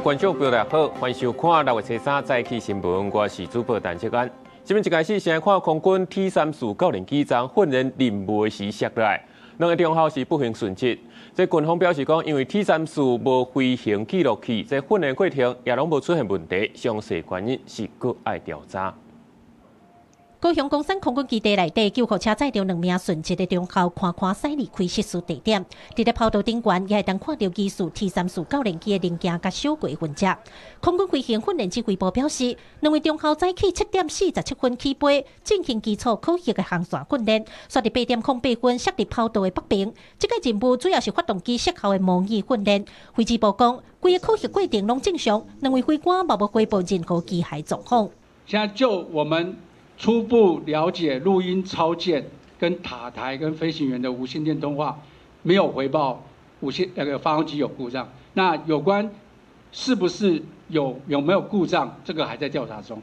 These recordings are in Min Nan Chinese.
觀眾朋友大家好，歡迎收看六月初三早起新聞，我是主播陳積安。新聞一開始先來看空軍 T-34教練機昨訓練任務時摔落來，兩个中校是不幸殉職。這軍方表示講，因為 T-34無飛行記錄器，這訓練過程也攏無出現問題，詳細原因是閣愛調查。高雄岡山空軍基地內底救護車載著兩名殉職的中校，緩緩駛離開失事地點。佇咧跑道頂懸，也會當看著疑似 T-34教練機的零件佮小過痕跡。空軍飛行訓練指揮部表示，兩位中校早起7點47分起飛，進行基礎考核的航線訓練，煞佇8點08分摔佇跑道的北邊。這個任務主要是發動機失效的模擬訓練。飛指部講，規个考核過程攏正常，兩位飛官嘛無回報任何機械狀況。現在就我們初步了解，錄音抄件跟塔台跟飛行員的無線電通話沒有回報無線那個發動機有故障。那有關是不是有沒有故障，這個還在調查中。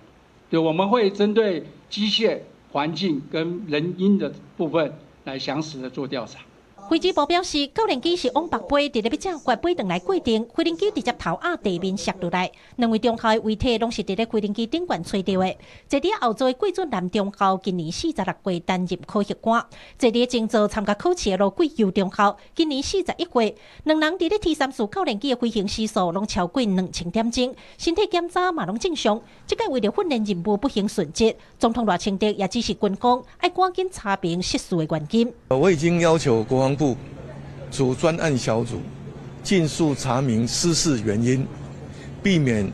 對，我們會針對機械環境跟人因的部分來詳實的做調查。飛指部表示，教練機是往北飛，佇咧欲正決飛轉來過程，飛行機直接頭壓地面摔落來。兩位中校的遺體攏是佇咧飛行機頂懸揣著的。坐佇後座的郭俊男中校今年46歲，擔任考核官；坐佇前座參加考試的羅貴佑中校今年41歲。兩人佇咧 T-34教練機的飛行時速攏超過2000點鐘，身體檢查嘛攏正常。這擺為著訓練任務不幸殉職，總統賴清德也指示軍方愛趕緊查明失事的原因。我已經要求國防部組專案小組，盡速查明失事原因，避免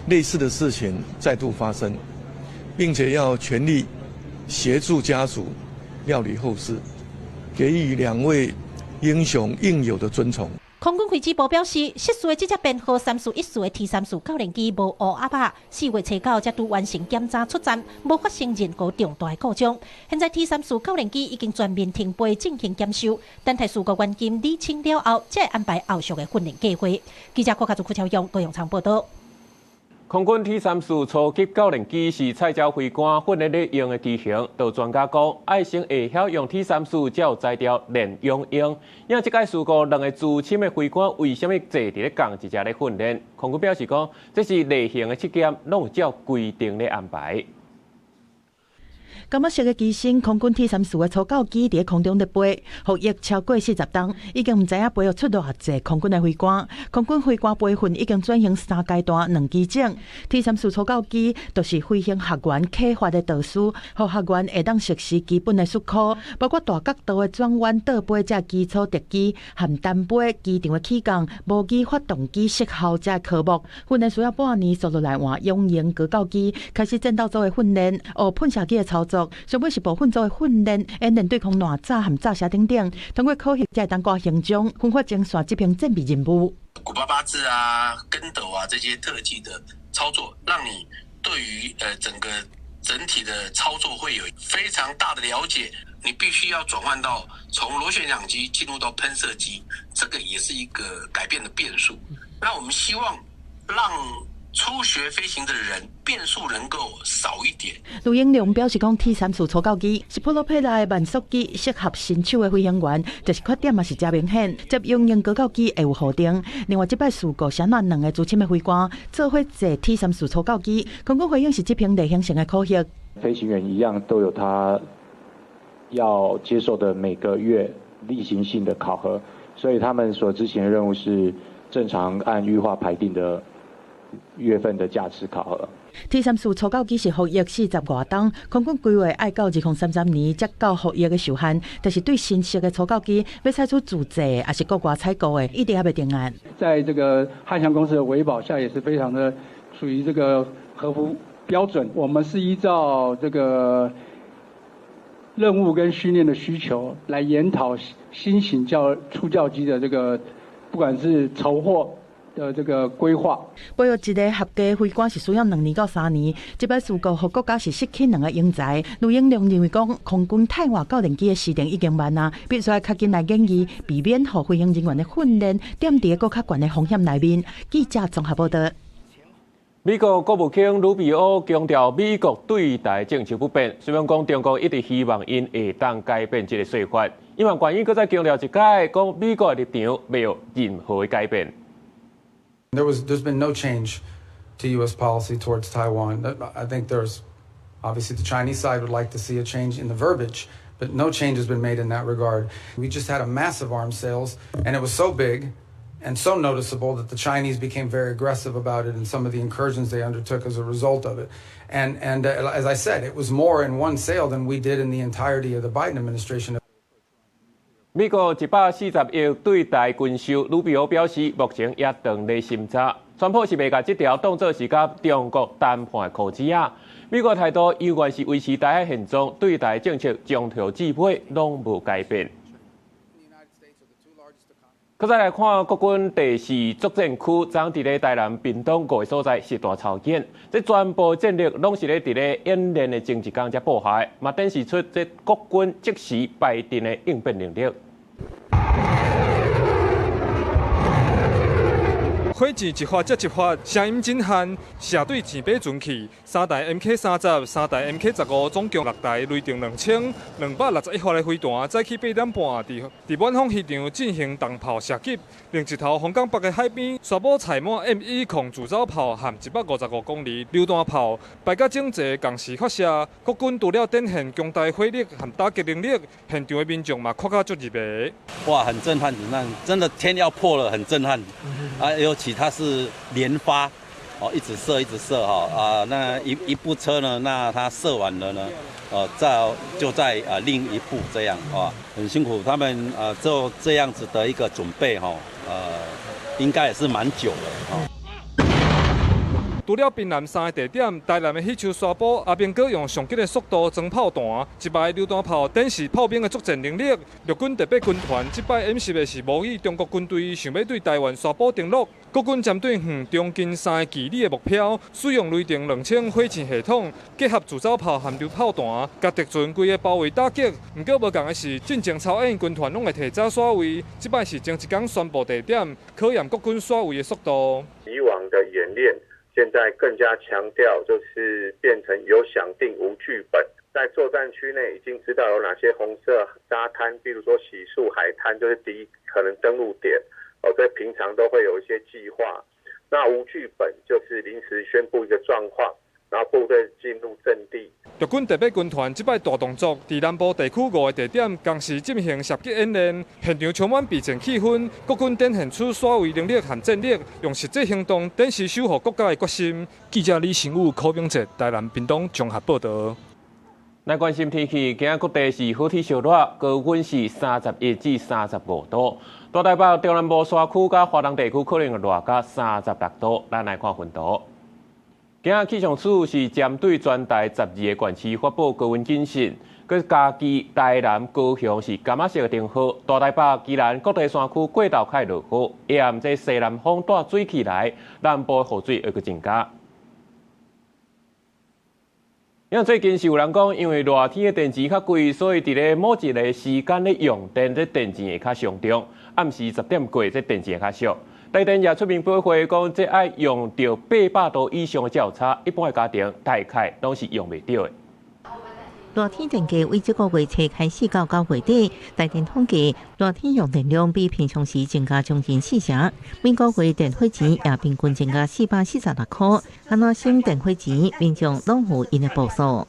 類似的事情再度發生，並且要全力協助家屬料理後事，給予兩位英雄應有的尊崇。空軍飛指部表示，失事的這隻編號3414的 T-34教練機無烏鴨仔，4月初9才拄完成檢查出站，無發生任何重大故障。現在 T-34教練機已經全面停飛進行檢修，等待事故原因理清了後，才會安排後續的訓練計劃。記者郭家祖、郭超勇、高永昌報道。空軍 T-34初級教練機是菜鳥飛官訓練咧用的機型，有專家講，愛先會曉用 T-34，才有才調練勇鷹。因這擺事故，兩个資深的飛官為啥物坐佇咧仝一隻咧訓練？空軍表示講，這是例行的測驗，攏有照規定咧安排。柑仔色的機身，空軍 T-34的初教機佇空中咧飛，服役超過40冬，已經毋知影培育出偌濟空軍的飛官。空軍飛官培訓已經轉型三階段兩機種。T-34初教機就是飛行學員啟發的導師，予學員會當實施基本的術科，包括大角度的轉彎、倒飛這基礎特技，和單飛機場的起降、模擬發動機失效這科目。訓練需要半年，紲落來換勇鷹高教機，開始戰鬥組的訓練，學噴射機的操作。上尾是部分組的訓練，演練對抗爛炸和炸車等等，通過考核才會當掛勳章，分發前線執行戰備任務。古巴八字啊、跟斗啊這些特技的操作，讓你對於整個整體的操作會有非常大的了解。你必須要轉換到從螺旋槳機進入到噴射機，這個也是一個改變的變數。那我們希望讓初學飛行的人變數能夠少一點。盧英良表示，講 T-34初教機是普羅佩拉的慢速機，適合新手的飛行員，就是缺點嘛是誠明顯。接勇鷹高教機會有予定。另外，這擺事故啥人兩个資深的飛官做伙坐 T-34初教機，空軍回應是執行例行性的考核。飛行員一樣都有他要接受的每個月例行性的考核，所以他們所執行的任務是正常按預劃排定的月份的架次考核。 T-34初教機是服役40外冬，空軍規劃愛到2033年才到服役的壽限，但是對新式的初教機欲採取自製，抑是國外採購的，一直猶未定案。在這個漢翔公司的維保下，也是非常的屬於這個合乎標準。我們是依照這個任務跟訓練的需求來研討新型初教機的這個，不管是籌獲的這個規劃。培育一个合格飛官是需要2年到3年，這擺事故予國家是失去兩个英才。盧英良認為講，空軍汰換教練機的時程已經慢啊，必須愛較緊來研議，避免予飛行人員的訓練踮佇閣較懸的風險內面。記者綜合報道。美國國務卿魯比歐強調，美國對台政策不變。雖然講中國一直希望𪜶會當改變這个說法，伊嘛願意閣再強調一擺，講美國的立場袂有任何的改變。There's been no change to U.S. policy towards Taiwan. I think there's obviously the Chinese side would like to see a change in the verbiage, but no change has been made in that regard. We just had a massive arms sales, and it was so big and so noticeable that the Chinese became very aggressive about it and some of the incursions they undertook as a result of it. And as I said, it was more in one sale than we did in the entirety of the Biden administration. 美國140億對台軍售，魯比歐表示，目前也當咧審查。川普是袂共這條當作是佮中國談判的箍子仔。美國態度猶原是維持台海現狀，對台政策從頭至尾攏無改變。閣再來看國軍第四作戰區，昨佇咧台南屏東五个所在實彈操演，這全部戰力攏是咧佇咧演練的前一工才布下的，嘛展示出這國軍即時排陣的應變能力。火箭一發接一發，聲音震撼，射對戰備船去。三台 MK30、三台 MK15，總共六台雷霆2261發的飛彈，早起8點半，佇滿豐漁場進行動炮射擊。另一頭，黃岡北的海邊，沙堡載滿 M110自走炮和155公里榴彈炮，排甲整齊，仝時發射。國軍除了展現強大火力和打擊能力，現場的民眾嘛看甲足入迷。哇，很震撼，震撼，真的天要破了，很震撼。啊，尤其它是連發，哦，一直射，一直射，哈，啊，那一部車呢，那它射完了呢，再就在啊另一部這樣，啊，很辛苦，他們做這樣子的一個準備，哈，應該也是蠻久了，啊。除了屏南三个地點，台南的彼丘沙堡阿兵哥用上緊的速度裝炮彈，一排榴彈炮展示炮兵的作戰能力。陸軍特別軍團這擺演習的是模擬中國軍隊想欲對台灣沙堡登陸。國軍針對遠中近三个距離的目標，使用雷霆2000火箭系統，結合自走炮和榴炮彈，共敵船規个包圍打擊。毋過無仝的是，進前操演軍團攏會提早刷位，這擺是前一工宣布地點，考驗國軍刷位的速度。以往的演練，現在更加強調，就是變成有想定無劇本，在作戰區內已經知道有哪些紅色沙灘，比如說洗漱海灘，就是敵可能登陸點。哦，在平常都會有一些計劃。那無劇本就是臨時宣布一個狀況，然後部隊進入陣地。陸軍特別軍團這擺大動作，佇南部地區五个地點同時進行射擊演練，現場充滿備戰氣氛。國軍展現出刷位能力和戰力，用實際行動展示守護國家的決心。記者李新武、柯明哲，台南屏東綜合報導。來關心天氣，今仔各地是好天燒熱，高溫是31至35度。大台北、中南部山區佮華東地區可能會熱到36度。咱來看溫度。今仔氣象署是針對全台12個縣市發布高溫警示，閣嘉義、台南、高雄是柑仔色燈號，大台北、宜蘭各地山區過晝開落雨，下暗這西南風帶水氣來，南部雨水會閣增加。因為最近是有人講，因為熱天的電錢較貴，所以佇咧某一个時間咧用電，這電錢會較上漲。暗時10點過，這電錢會較俗。台電也出面表示講，這愛用著800度以上的才有差，一般的家庭大概攏是用袂著的。熱天電價為這個月初開始到9月底，台電統計熱天用電量比平常時增加將近四成，每個月電費錢也平均增加446塊。按怎省電費錢，民眾攏有𪜶的步數。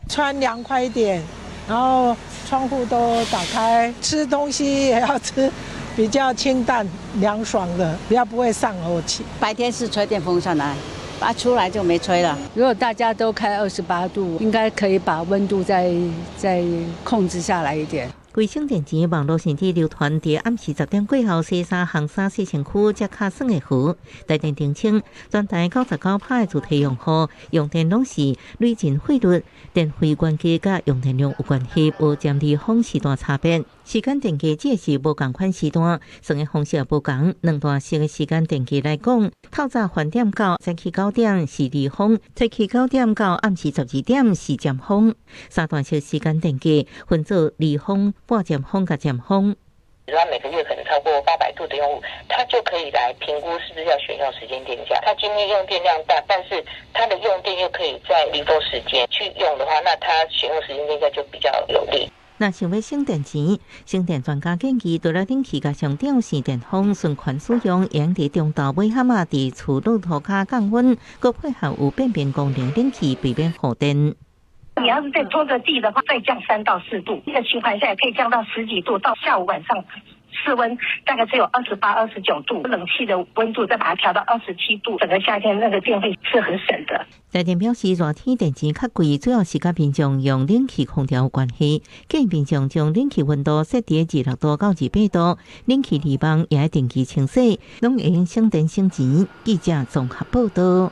穿涼快一點，然後窗戶都打開，吃東西也要吃比較清淡涼爽的，比較不會上火氣。白天是吹電風扇來。拔出來就沒吹了。如果大家都開28度，應該可以把溫度再控制下來一點。衛生電錢網路甚至流傳，佇暗時10點過後，洗衫、烘衫、洗身軀，才較算會好。台電澄清，全台99%的主體用戶用電攏是累進費率，電費原價佮用電量有關係，無佔離峰時段差別。時間電價只是無仝款時段，算的方式也無仝。兩段式的時間電價來講，透早翻點到早起9點是離峰，早起9點到暗時12點是尖峰。三段式時間電價分做離峰、半尖峰佮尖峰。他每個月可能超過800度的用戶，他就可以來評估是不是要選用時間電價。他今天用電量大，但是他的用電又可以在離峰時間去用的話，那他選用時間電價就比較有利。若想欲省電錢，省電專家建議，除了冷氣佮上吊時電風循環使用，會用佇中晝尾暗仔佇厝內塗跤降溫，閣配合有變頻功能冷氣，避免耗電。你要是再拖著地的話，再降3到4度，一個循環下來可以降到十幾度，到下午晚上室溫大概只有28、29度，冷氣的溫度再把它調到27度，整個夏天那個電費是很省的。台電表示，熱天電錢較貴，主要是佮民眾用冷氣空調有關係。建議民眾將冷氣溫度設佇26度到28度，冷氣濾網也愛定期清洗，攏會用省電省錢。記者綜合報道。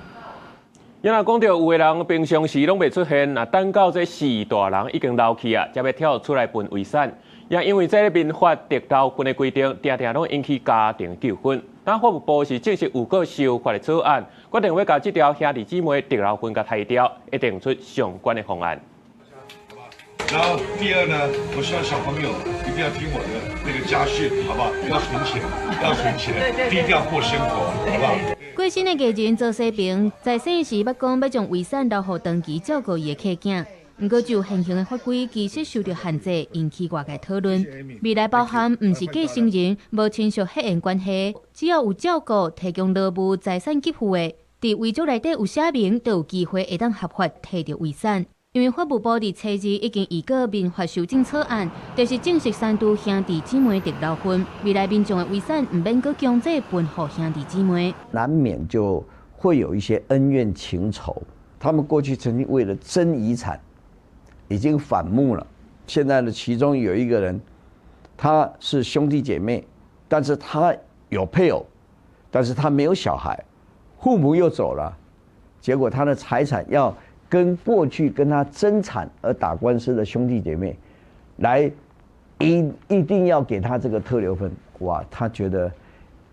若講著有的人平常時攏袂出現，若等到這序大人已經老去啊，才欲跳出來分遺產。也因為這個民法特留分的規定，定定攏引起家庭糾紛。但法務部是正式有過修法的草案，決定欲共這條兄弟姊妹特留分共刣掉，會定出相關的方案。然後第二呢，我希望小朋友一定要聽我的那個家訓，好不好？要存錢，要存錢，低調過生活，好不好？過身的藝人周世平在生時捌講欲將遺產留予長期照顧伊的契囝，毋過就現行的法規其實受著限制，引起外界討論。未來包含毋是繼承人、無親屬血緣關係，只要有照顧、提供勞務、財產給付的，佇遺囑內底有寫明，就有機會會當合法提著遺產。因為法務部佇初二已經預告民法修正草案，就是正式刪除兄弟姊妹特留分，未來民眾的遺產毋免閣強制分予兄弟姊妹。難免就會有一些恩怨情仇。他們過去曾經為了爭遺產，已經反目了。現在呢，其中有一個人，他是兄弟姐妹，但是他有配偶，但是他沒有小孩，父母又走了，結果他的財產要跟過去跟他爭產而打官司的兄弟姐妹，來一定要給他這個特留分，哇，他覺得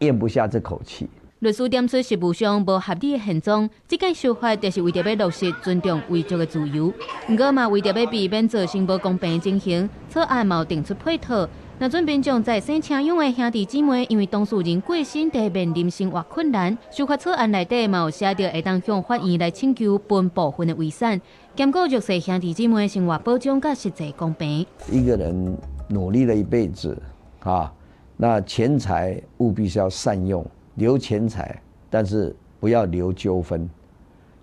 咽不下這口氣。律師點出實務上無合理的現狀，這屆修法就是為著欲落實尊重遺囑的自由，毋過嘛為著欲避免造成無公平的情形，草案嘛有定出配套。若準民眾在生請養的兄弟姊妹，因為當事人過身，佇面臨生活困難，修法草案內底嘛有寫著會當向法院來請求分部分的遺產，兼顧弱勢兄弟姊妹生活保障佮實際公平。一個人努力了一輩子，啊，那錢財務必是要善用，留錢財，但是不要留糾紛。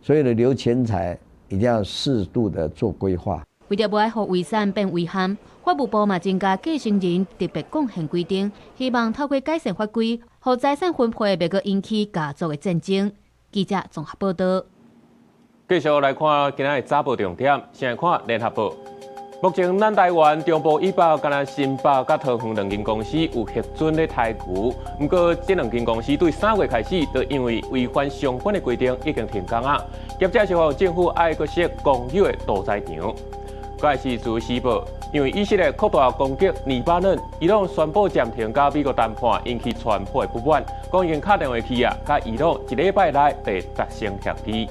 所以呢，留錢財一定要適度的做規劃。為著無愛予遺產變遺憾，法務部嘛增加繼承人特別貢獻規定，希望透過改善法規，予財產分配袂閣引起家族的戰爭。記者綜合報道。繼續來看今仔的早報重點，先來看聯合報。目前咱台灣中部以北，敢若新北佮桃園兩間公司有核准咧刣牛，毋過這兩間公司對3月開始，就因為違反相關的規定，已經停工啊。業者是呼籲政府愛閣設公有的屠宰場。閣來是自由時報，因為以色列擴大攻擊黎巴嫩，伊朗宣布暫停佮美國談判，引起川普的不滿，講已經敲電話去啊，佮伊朗一禮拜內會達成協議。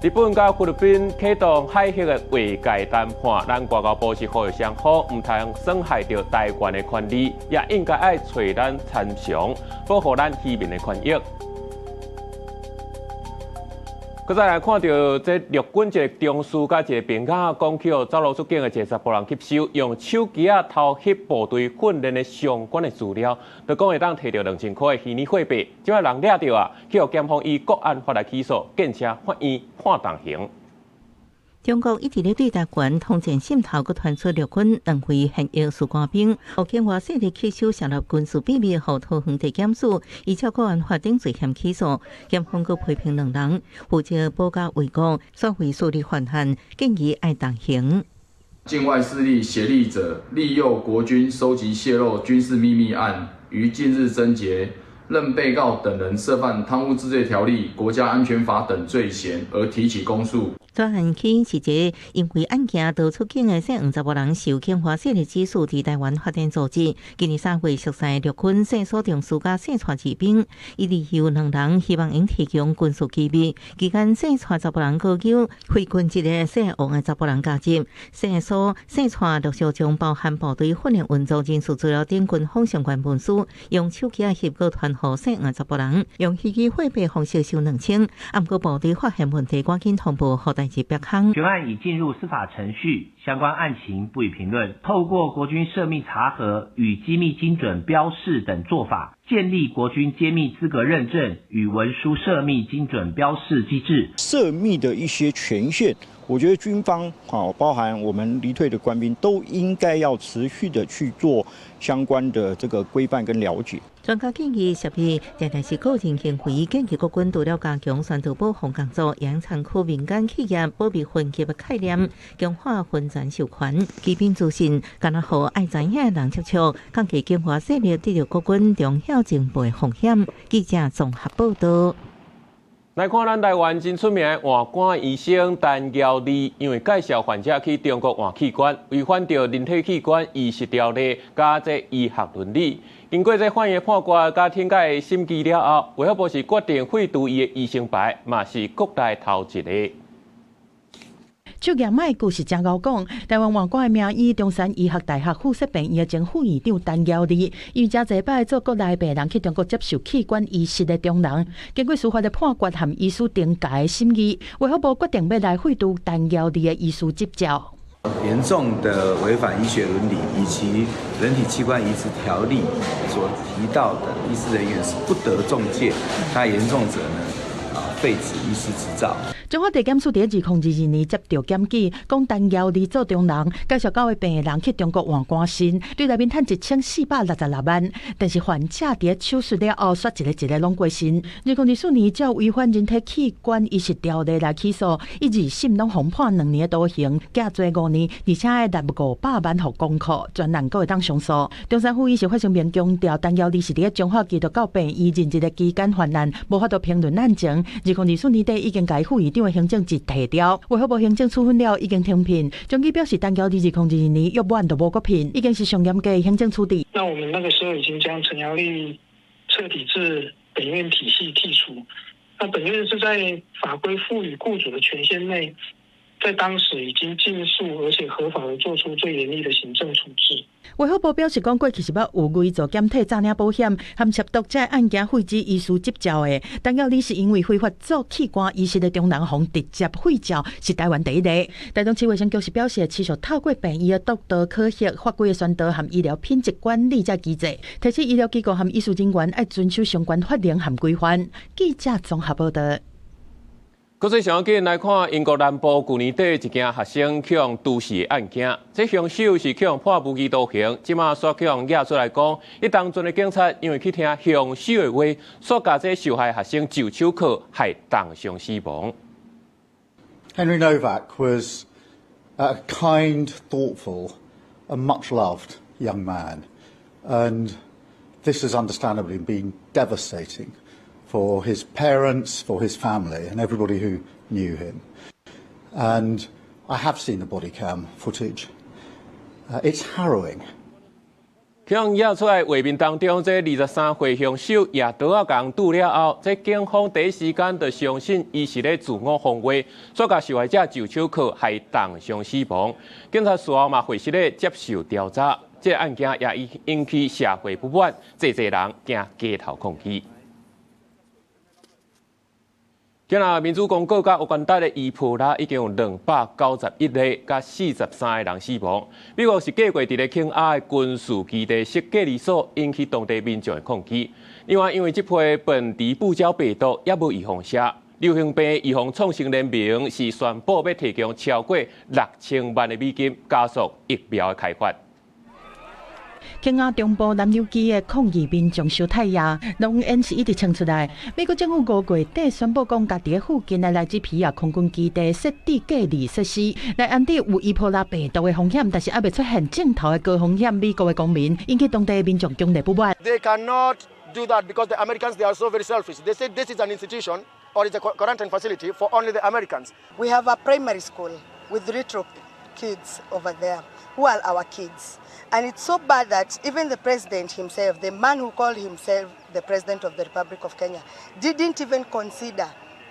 日本佮菲律賓啟動海域的劃界談判，咱外交部是呼籲雙方毋通損害著台灣的權利，也應該愛揣咱參詳，保護咱漁民的權益。閣再來看著這陸軍一個中士佮一個兵仔講去予走路出境的一個查埔人吸收，用手機仔偷翕部隊訓練的相關的資料，就講會當提著2000箍的虛擬貨幣，這擺人掠著啊，去予檢方以國安法來起訴，見車法院判重刑。中國一直咧對台灣統戰滲透，閣傳出陸軍兩位現役士官兵，予境外勢力吸收洩露軍事秘密，予桃園地檢署依照國安法等罪嫌起訴，檢方閣批評兩人負責保家衛國，所謂勢力犯案，建議愛重刑。境外勢力協力者利誘國軍收集洩露軍事秘密案，於近日偵結，認被告等人涉犯貪污治罪條例、國家安全法等罪嫌，而提起公訴。專案起因是一個因為案件逃出境的姓黃查埔人受境外勢力指使，佇台灣發展組織。今年3月熟似陸軍姓蘇中士佮姓蔡士兵，伊利誘兩人希望𪜶提供軍事機密。期間姓蔡查埔人要求非軍籍的姓黃的查埔人加入。姓蘇、姓蔡陸續將包含部隊訓練運作、人事資料等軍方相關文書，用手機仔翕閣傳予姓黃查埔人，用虛擬貨幣方式收2000。啊，毋過部隊發現問題，趕緊通報予台代誌別項。全案已進入司法程序，相關案情不予評論。透過國軍涉密查核與機密精準標示等做法，建立國軍揭密資格認證與文書涉密精準標示機制。涉密的一些權限，我覺得軍方啊，包含我們離退的官兵，都應該要持續的去做相關的這個規範跟了解。專家建議，設備定定是個人行為，建議國軍除了加強宣導保防工作，也參考民間企業保密分級的概念，強化分層授權，基本資訊，敢若予愛知影的人接觸，降低境外勢力得著國軍重要情報的風險。記者綜合報道。來看咱台灣真出名的換肝醫生陳堯利，因為介紹患者去中國換器官，違反著人體器官移植條例佮這醫學倫理。經過這法院判決佮懲戒審議了後，衛福部是決定廢除伊的醫生牌，嘛是國內頭一个。手舉麥故事真𠢕講，台灣換肝的名醫中山醫學大學附設病院的前副院長陳堯利，因為誠濟擺做國內病人去中國接受器官移植的中人，經過司法的判決和醫師懲戒的審議，衛福部決定欲來廢除陳堯利的醫師執照。嚴重的違反醫學倫理以及人體器官移植條例所提到的醫師人員是不得中介，那嚴重者呢，啊，廢止醫師執照。中華地檢署佇2022年接著檢舉，講陳堯利做中人，介紹九个病人去中國換肝腎，對內面趁1466萬，但是患者佇手術了後，煞一個一個攏過身。2024年照違反人體器官移植條例來起訴，伊二審攏予判2年的徒刑，監坐5年，而且愛納500萬予公庫，全案閣會當上訴。中山附醫是發聲明強調，陳堯利是佇彰化基督教病院任職的期間犯案，無法度評論案情。2024年底已經共副院長的行政職提調，衛福部行政處分了，已經停聘。總計表示，陳堯利2022年約滿就無閣聘，已經是上嚴格的行政處置。那我們那個時候已經將陳堯利徹底自本院體系剔除。那本院是在法規賦予雇主的權限內，在當時已經盡速而且合法的做出最嚴厲的行政處置。衛福部表示，講過去是捌有偽造檢體詐領保險，含涉毒這案件廢止醫師執照的。陳堯利是因為非法做器官移植的中人，予直接廢照，是台灣第一个。台中市衛生局是表示，持續透過病院的督導考核、法規的宣導和醫療品質管理這機制，提醒醫療機構和醫師人員愛遵守相關法令和規範。記者綜合報道。國際上緊來看，英國南部舊年底一件學生去予毒死的案件，這兇手是去予判無期徒刑，這馬煞去予抓出來講，伊當陣的警察因為去聽兇手的話，煞共這受害學生就手銬害重傷死亡。 Henry Novak was a kind, thoughtful, and much loved young man, and this has understandably been devastating for his parents, for his family, and everybody who knew him. And I have seen the body cam footage. It's harrowing. 去予抓出來畫面當中，這23歲兇手舉刀仔共挃了後，這警方第一時間就相信伊是咧自我防衛，煞共受害者就手銬害重傷死亡。警察事後嘛會實咧接受調查，這個案件也引起社會不滿，濟濟人驚街頭抗議。今仔民主剛果佮烏干達的伊波拉已經有291个，佮43个人死亡。美國是計劃佇咧肯亞的軍事基地設隔離所，引起當地民眾的抗議。另外，因為這批本迪布焦病毒猶無預防射，流行病預防創新聯盟是宣布欲提供超過6000萬的美金，加速疫苗的開發。肯亞中部南尤基的抗議民眾受太壓，濃煙是一直衝出來。美國政府5月底宣布講，共佇附近的萊吉皮亞空軍基地設置隔離設施，來安置有伊波拉病毒的風險，但是猶未出現症頭的高風險美國的公民，引起當地民眾強烈不滿。 They cannot do that because the Americans, they are so very selfish. They say this is an institution or it's a quarantine facility for only the Americans. We have a primary school with little kids over there who are our kids. And it's so bad that even the president himself, the man who called himself the president of the Republic of Kenya, didn't even consider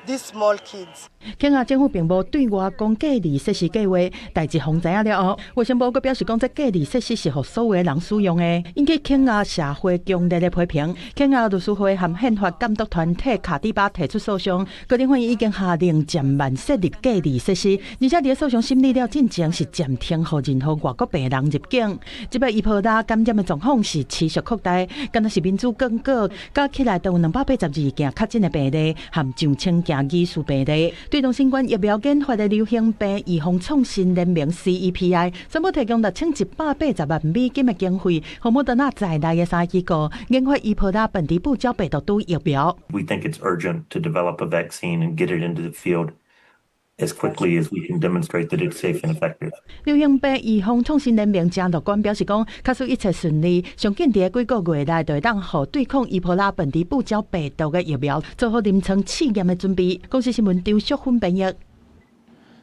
These small kids. 肯亞政府並無對外講隔離設施計劃，代誌予人知影了後，衛生部閣表示講，這隔離設施是予所有的人使用的，引起肯亞社會強烈的批評。肯亞律師會和憲法監督團體卡蒂巴提出訴訟，高等法院已經下令暫慢設立隔離設施，而且佇訴訟審理了進前是暫停予任何外國病人入境。這擺伊波拉感染的狀況是持續擴大，敢若是民主剛果，加起來都有282件確診的病例，和上千件疑似病例。對抗新冠疫苗研發的流行病預防創新聯盟 CEPI 宣布提供6180萬美金的經費，予莫德納在內的三機構研發伊波拉笨豬布沼病毒株疫苗。 We think it's urgent to develop a vaccine and get it into the field as quickly as we can demonstrate that it's safe and effective. 流行病預防創新聯盟誠樂觀表示講，假使一切順利，上緊佇幾個月內就會當予對抗伊波拉笨豬布沼病毒的疫苗做好臨床試驗的準備。公視新聞張淑芬編譯。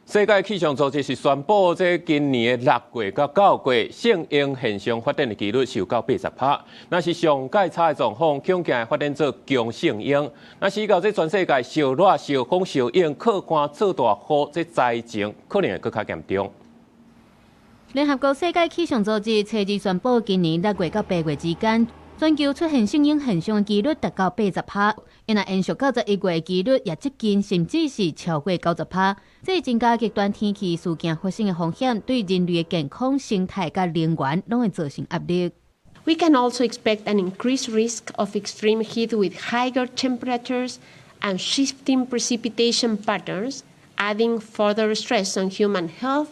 世界氣象組織是宣布，這今年的6月佮9月，聖嬰現象發展的幾率是有到80%。若是上蓋差的狀況，恐驚會發展做強聖嬰。若是到這全世界燒熱、燒風、燒湧、靠旱、做大雨，這災情可能會閣較嚴重。聯合國世界氣象組織初二宣布，今年6月到8月之間，全球出現聖嬰現象的幾率達到80%，若延續到11月，幾率也接近，甚至是超過90%。這增加極端天氣事件發生的風險，對人類的健康、生態佮能源攏會造成壓力。 We can also expect an increased risk of extreme heat with higher temperatures and shifting precipitation patterns, adding further stress on human health,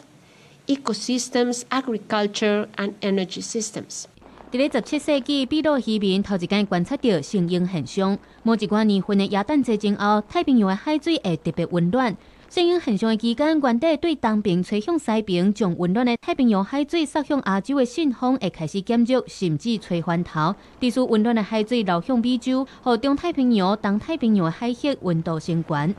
ecosystems, agriculture and energy systems. 佇咧17世紀，秘魯漁民頭一擺觀察著聖嬰現象。某一寡年份的耶誕節前後，太平洋的海水會特別溫暖。聖嬰現象的期間，原底對東爿吹向西爿，將溫暖的太平洋海水掃向亞洲的信風會開始減弱，甚至吹翻頭。致使溫暖的海水流向美洲，予中太平洋、東太平洋的海域溫度升懸。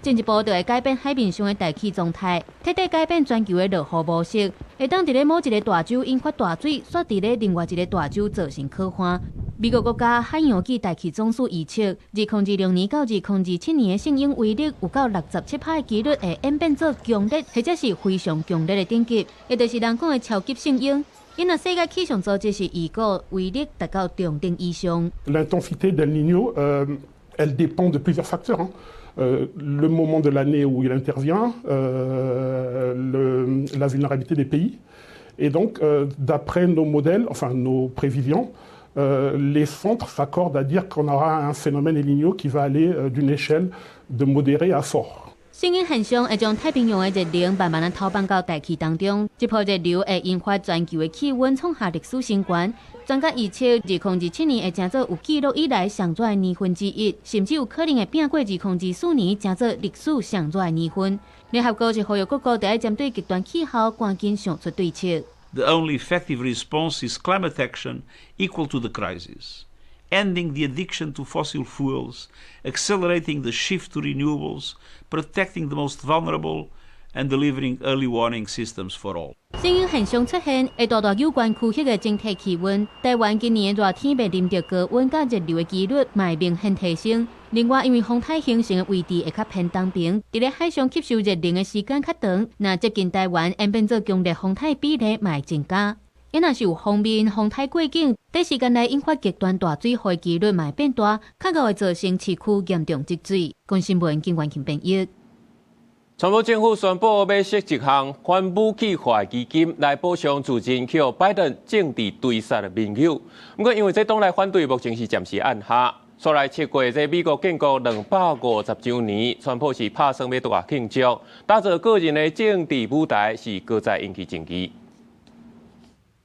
進一步就會改變海面上的大氣狀態，徹底改變全球的落雨模式。會當佇咧某一个大洲引發大水，煞佇咧另外一个大洲造成洘旱。美國國家海洋暨大氣總署預測，2026年到2027年的聖嬰威力有到67%的幾率會演變做強烈或者是非常強烈的等級，也就是人講的超級聖嬰。因為世界氣象組織是預估威力達到中等以上。 L'intensité d'El Niño, elle dépend de plusieurs facteurs. Le moment de l'année où il intervient, la vulnérabilité des pays. Et donc, d'après nos modèles, enfin nos prévisions, les centres s'accordent à dire qu'on aura un phénomène El Niño qui va aller d'une échelle de modéré à fort. 聖嬰現象會將太平洋的熱能慢慢仔偷放到大氣當中，這波熱流會引發全球的氣溫創下歷史新高。專家預測，2027年會成做有記錄以來上熱的年份之一，甚至有可能會拚過2024年，成做歷史上熱的年份。聯合國是呼籲各國得愛針對極端氣候，趕緊想出對策。 The only effective response is climate action equal to the crisis. Ending the addiction to fossil fuels, accelerating the shift to renewables, protecting the most vulnerable, and delivering early warning systems for all. 聖嬰現象出現，會大大有關區域的整體氣溫。台灣今年的熱天面臨著高溫佮熱流的幾率，嘛會明顯提升。另外，因為風颱形成的位置會較偏東爿，佇咧海上吸收熱能的時間較長，若接近台灣演變做強烈風颱比例嘛會增加。若是有鋒面風颱過境，短時間內引發極端大水禍的幾率嘛會變大，較會造成市區嚴重積水。公視新聞金元慶編譯。川普政府宣布欲設一項反武器化基金來補償自陣予拜登政治追殺的盟友。毋過因為這黨內反對，目前是暫時按下。煞來7月，這美國建國250週年，川普是拍算欲大慶祝，打造個人的政治舞台，是閣再引起爭議。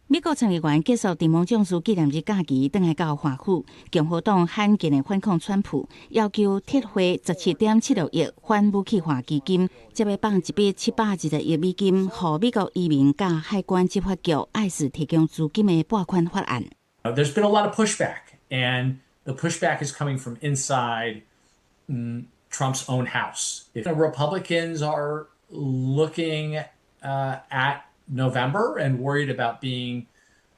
美國參議員結束陣亡將士紀念日假期，轉來到華府，共和黨罕見的反抗川普，要求撤回17.76億反武器化基金，這欲放一筆720億美金，予美國移民佮海關執法局 ICE 提供資金的撥款法案。 There's been a lot of pushback, and the pushback is coming from inside Trump's own house. If the Republicans are looking at November and worried about being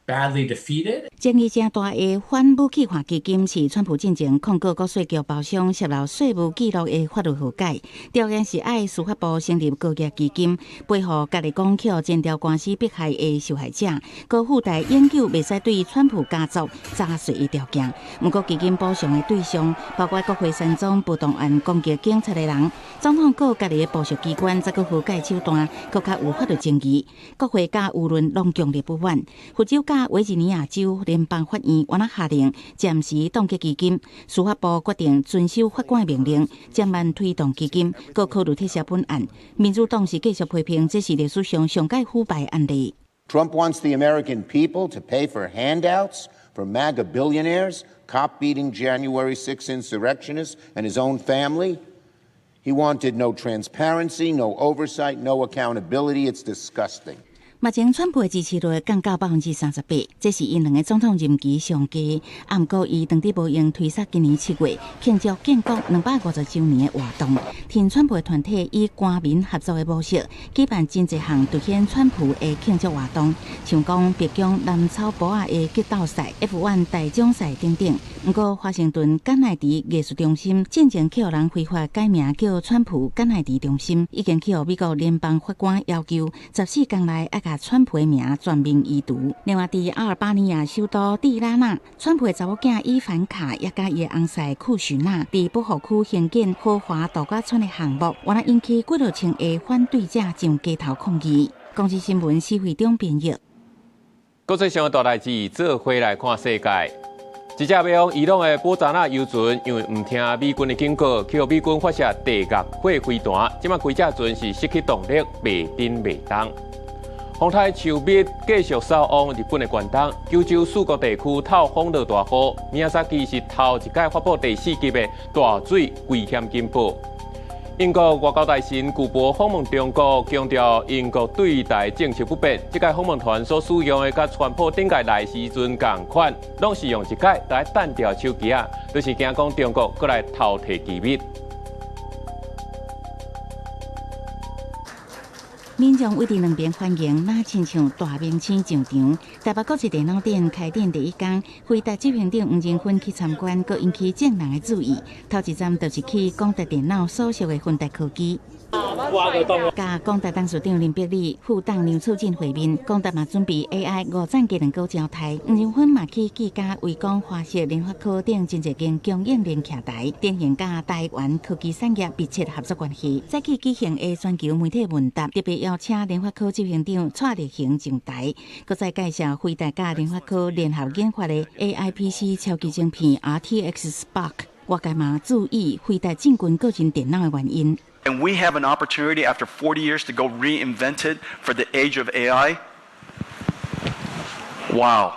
Badly defeated. 爭議誠大的反武器化基金是川普進前控告國稅局包商洩露稅務記錄的法律和解，條件是愛司法部成立高額基金，賠予家己講去檢調官司迫害的受害者，閣附帶永久袂使對川普家族查稅的條件。毋過基金補償的對象包括國會山莊暴動案攻擊警察的人，總統閣家己的暴力機關，再閣和解手段，閣較有法律爭議。國會佮輿論攏強烈不滿，佛州佮維吉尼亞州聯邦法院原來下令暫時凍結基金，司法部決定遵守法官命令，暫慢推動基金，閣考慮撤銷本案。民主黨是繼續批評這是歷史上上蓋腐敗案例。 Trump wants the American people to pay for handouts for MAGA billionaires, cop-beating January 6 insurrectionists, and his own family. He wanted no transparency, no oversight, no accountability. It's disgusting. 目前川普的支持率降到38%，這是𪜶兩个總統任期上低。啊，毋過伊當佇無閒推捒今年7月慶祝建國250週年的活動，挺川普的團體以官民合作的模式舉辦真濟項凸顯川普的慶祝活動，像講白宮藍草埔仔的激鬥賽、F1 大獎賽等等。毋過華盛頓甘迺迪藝術中心進前去予人非法改名叫川普甘迺迪中心，已經去予美國聯邦法官要求14工內愛共川普的名全面移除。另外，佇阿爾巴尼亞首都蒂拉納，川普的查某囝伊凡卡也佮伊的翁婿庫許納，佇保護區興建豪華度假村的項目，原來引起幾落千个反對者上街頭抗議。公視新聞施惠中編譯。國際上的大代誌，做伙來看世界。一隻欲往伊朗的寶查那油船，因為毋聽美軍的警告，去予美軍發射地獄火飛彈，這擺規隻船是失去動力，袂振袂動。風颱秋蜜繼續掃往日本的關東，九州四國地區透風落大雨。宮崎是頭一擺發布第四級的大水危險警報。英國外交大臣庫珀訪問中國，強調英國對台政策不變。這屆訪問團所使用的佮川普頂屆來時陣仝款，攏是用一擺來單調手機仔，就是驚講中國閣來偷提機密。民眾對兩邊歡迎，若親像大明星上場。台北國際電腦展開展第一工，輝達執行長黃仁勳去參觀，閣引起眾人的注意。頭一站就是去廣達電腦所屬的輝達科技。佮廣達董事長林伯利、副董梁楚進會面，廣達嘛準備 AI 五層雞卵糕招待。黃仁勳嘛去技嘉、威剛、華碩、聯發科等真濟間供應鏈徛台，展現佮台灣科技產業密切合作關係。再去舉行的全球媒體問答，特別邀請聯發科執行長蔡力行上台，閣再介紹輝達佮聯發科聯合研發的 AI PC 超級晶片 RTX Spark。外界嘛注意輝達進軍個人電腦的原因。 And we have an opportunity after 40 years to go reinvent it for the age of AI. Wow.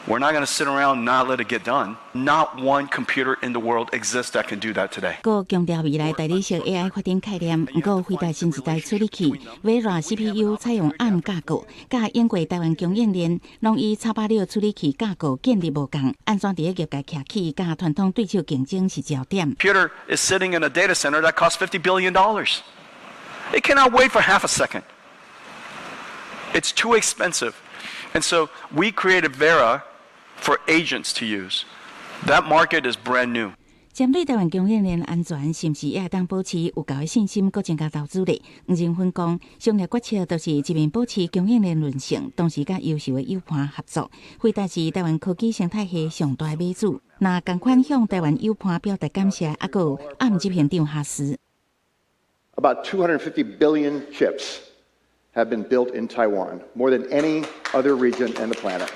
We're not going to sit around and not let it get done. Not one computer in the world exists that can do that today. 閣強調未來代理式 AI 發展概念，毋過輝達新一代處理器 Vera CPU 採用 ARM 架構，佮英國台灣供應鏈攏以 X86處理器架構建立無仝，按怎佇咧業界徛起，佮傳統對手競爭是焦點。 Computer is sitting in a data center that costs $50 billion. It cannot wait for half a second. It's too expensive. And so we created Vera for agents to use. That market is brand new. 針對台灣供應鏈安全，是毋是也會當保持有夠的信心，閣增加投資咧？黃仁勳講，商業決策就是一面保持供應鏈韌性，同時佮優秀的友伴合作。輝達是台灣科技生態系上大的買主，若仝款向台灣友伴表達感謝，猶閣有 ARM 執行長哈斯。 About 250 billion chips have been built in Taiwan, more than any other region in the planet.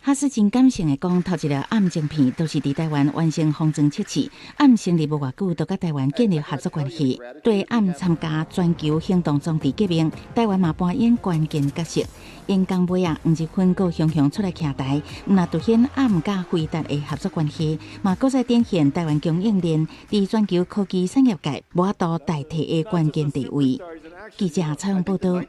哈斯真感性的講，頭一粒 ARM 晶片都是佇台灣完成封裝測試。ARM 成立無偌久，就佮台灣建立合作關係。對 ARM 參加全球行動裝置革命，台灣嘛扮演關鍵角色。演講尾啊，黃仁勳閣雄雄出來徛台，毋但凸顯 ARM 佮輝達的合作關係，嘛閣再展現台灣供應鏈佇全球科技產業界無法度代替的關鍵地位。記者採訪報導。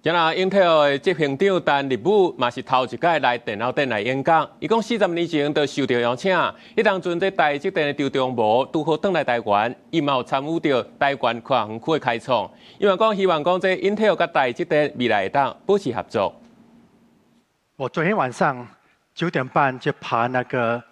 這若英特爾的執行長陳立武嘛是頭一擺來電腦展來演講。伊講40年前就受到邀請，彼當陣這台積電的張忠謀拄好轉來台灣，伊嘛有參與著台灣科學園區的開創。伊嘛講希望講這英特爾佮台積電未來會當保持合作。我昨天晚上9點半就爬那個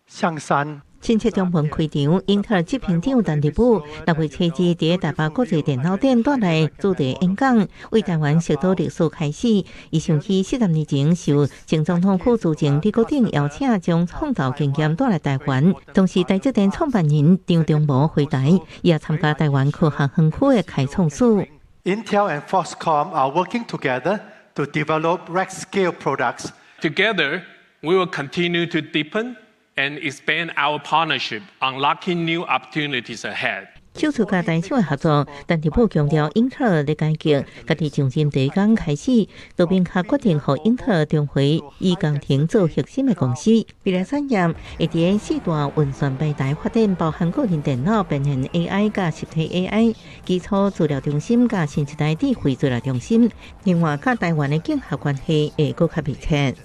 象山。親切中門開場，英特爾執行長陳立武6月7日佇台北國際電腦展帶來主題演講，為台灣學到歷史開始。伊想起40年前受前總統府資政李國鼎邀請，將創造經驗帶來台灣。同時，台積電創辦人張忠謀回台，也參加台灣科學園區的開創式。 Intel and Foxconn are working together to develop rack scale products. Together, we will continue to deepen and expand our partnership, unlocking new opportunities ahead. 首次佮台廠的合作，陳立武強調，英特爾的改革，家己上任第一工開始，就明確決定予英特爾重回以工程做核心的公司。未來產業會佇四大運算平台發展，包含個人電腦、邊緣 AI 佮實體 AI、基礎資料中心佮新一代智慧資料中心。另外，佮台灣的競合關係會閣較密切。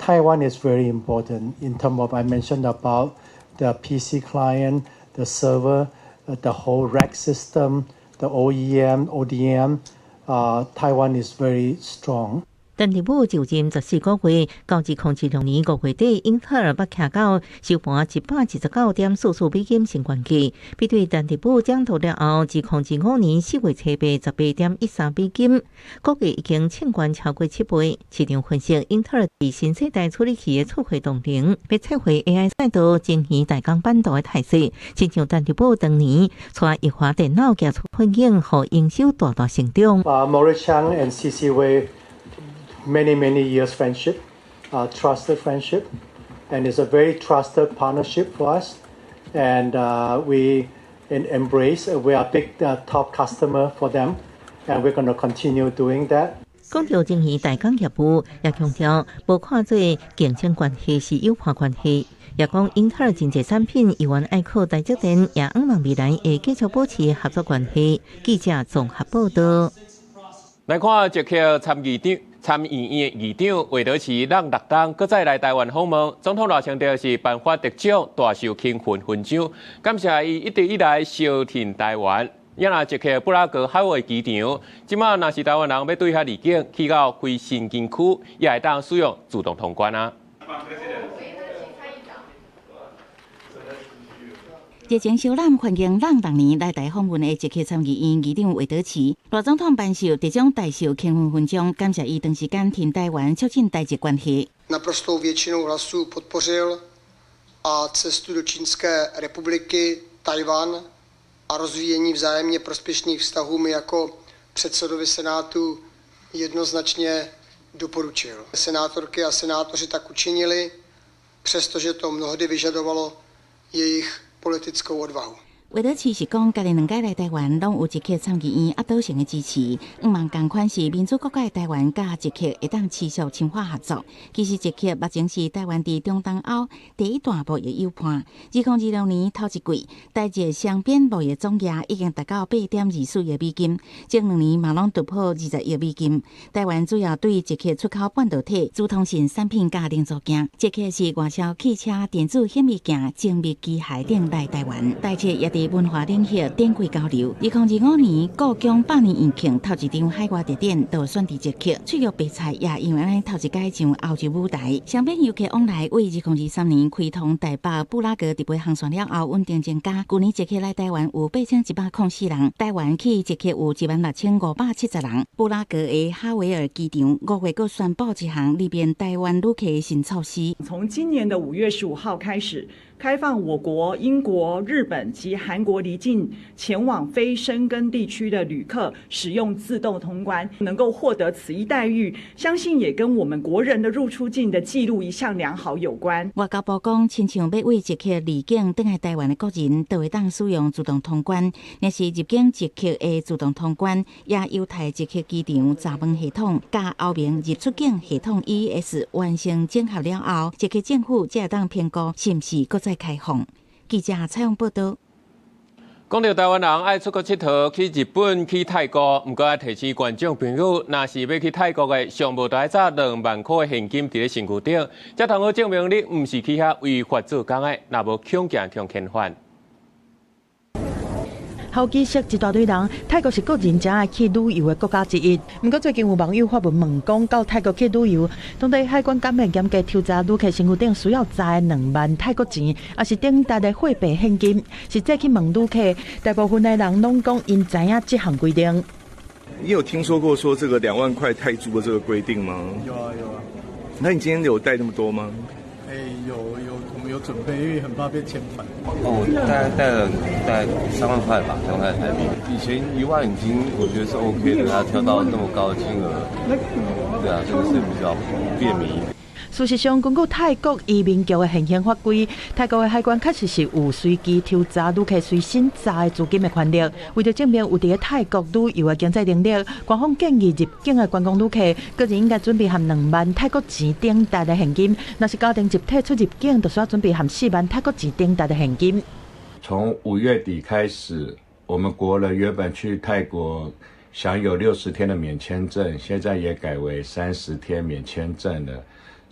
Taiwan is very important in terms of I mentioned about the PC client, the server, the whole rack system, the OEM, ODM. Taiwan is very strong. 陳立武就任14個月，到2026年5月底，英特爾欲徛到收盤129.44美金新懸價，比對陳立武掌舵了後，2005年4月初八18.13美金，股價已經衝懸超過7倍。市場分析，英特爾佇新世代處理器的出貨動能，欲切回 AI 賽道爭魚大江版圖的態勢，親像陳立武當年帶益華電腦寄出奮勇，予營收大大成長。 Morris Chang and C.C. Wei, many, many years friendship, trusted friendship, and it's a very trusted partnership for us. And we embrace, we are big top customer for them, and we're going to continue doing that. 講到爭議代工業務，也強調無看做競爭關係是友伴關係。也講英特爾真濟產品猶原愛靠台積電，也向望未來會繼續保持合作關係。記者綜合報道。來看捷克參議長。參議院的議長魏德奇讓六東閣再來台灣訪問，總統賴清德是頒發特獎大綬勤奮勳章，感謝伊一直以來相挺台灣。也若捷克布拉格海外機場，這馬若是台灣人欲對遐離境去到非申根區，也會當使用自動通關啊。熱情招攬歡迎朗六年來台訪問的捷克參議院議長魏德奇，賴總統頒授特種大綬勤奮勳章，感謝伊長時間挺台灣，促進台捷關係。 Naprostou většinou hlasů podpořil a cestu do Čínské republiky, Tchaj-wan a rozvíjení vzájemně prospěšných vztahů mi jako předsedovi Senátu jednoznačně doporučil. Senátorky a senátoři tak učinili, přestože to mnohdy vyžadovalo jejich politickou odvahu. 魏德奇是講，家己兩擺來台灣，攏有捷克參議院壓倒性的支持。向望仝款是民主國家的台灣，佮捷克會當持續深化合作。其實捷克目前是台灣佇中東歐第一大貿易友伴。2026年頭一季，台捷雙邊貿易總額已經達到8.24億美金，前兩年嘛攏突破20億美金。台灣主要對捷克出口半導體、資通訊產品佮零組件。捷克是外銷汽車、電子顯微鏡、精密機械等來台灣。台捷也佇文化領域展開交流。2025年故宮百年院慶頭一場海外特展就選佇捷克，翠玉白菜也因為按呢頭一擺上歐洲舞台。雙邊遊客往來為2023年開通台北布拉格直飛航線了後穩定增加。舊年捷克來台灣有8104人，台灣去捷克有16570人。布拉格的哈維爾機場5月閣宣布一項利便台灣旅客的新措施。從今年的5月15號開始，開放我國、英國、日本及韓國離境前往非申根地區的旅客使用自動通關，能夠獲得此一待遇，相信也跟我們國人的入出境的記錄一向良好有關。外交部講，親像欲對捷克離境轉來台灣的國人，都會當使用自動通關；若是入境捷克的自動通關，也有待捷克機場閘門系統佮歐盟入出境系統 EES 完成整合了後，捷克政府才會當評估是毋是閣再開放。記者採訪報道。講到台灣人愛出國𨑨迌，去日本、去泰國，毋過愛提醒觀眾朋友，若是欲去泰國的，上無著愛紮2萬箍的現金佇咧身軀頂，才通好證明你毋是去遐違法做工的，若無恐驚予遣返。候機室一大堆人，泰國是國人誠愛去旅遊的國家之一。毋過最近有網友發文問講，到泰國去旅遊，當地海關敢會嚴格抽查旅客身軀頂需要載2萬泰國錢，抑是等值的貨幣現金。實際去問旅客，大部分的人攏講𪜶知影這項規定。你有聽說過說這個2萬塊泰銖的這個規定嗎？有啊有啊。那你今天有帶那麼多嗎？欸，有有，我們有準備，因為很怕被遣返。哦，我大概帶了大概3萬塊吧，3萬塊台幣。以前1萬已經我覺得是 OK 的，他調到那麼高的金額，對啊，這個是比較便民一點。事實上，根據泰國移民局的現行法規，泰國的海關確實是有隨機抽查旅客隨身攜的資金的權力。為著證明有佇泰國旅遊的經濟能力，官方建議入境的觀光旅客，個人應該準備含2萬泰國錢等值的現金。若是家庭集體出入境，就需要準備含4萬泰國錢等值的現金。從5月底開始，我們國人原本去泰國享有60天的免簽證，現在也改為30天免簽證了。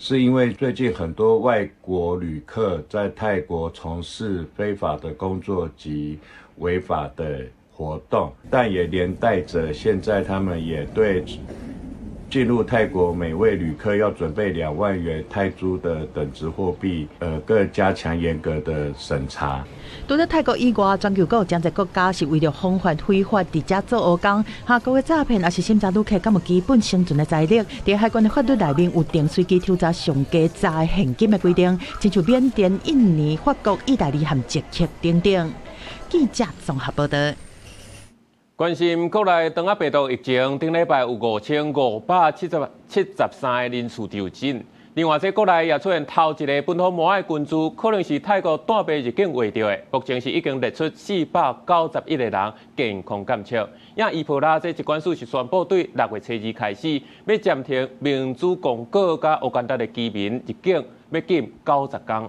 是因為最近很多外國旅客在泰國從事非法的工作及違法的活動，但也連帶着現在他們也對進入泰國每位旅客要準備2萬元泰銖的等值貨幣，更加強嚴格的審查。除了泰國以外，全球閣有誠濟國家是為著防範非法佇遮做黑工、下國的詐騙，抑是審查旅客敢有基本生存的財力。佇海關的法律內面有定隨機抽查上低攜現金的規定，親像緬甸、印尼、法國、意大利和捷克等等。記者綜合報道。關心國內腸仔病毒疫情，頂禮拜有5573個人次就診。另外，這國內也出現頭一个本土麻的菌株，可能是泰國帶病入境秽著的。目前是已經列出491個人健康監測。也伊波拉這疾管署是宣布，對6月初2開始，欲暫停民主共和佮烏干達的居民入境，欲禁90天。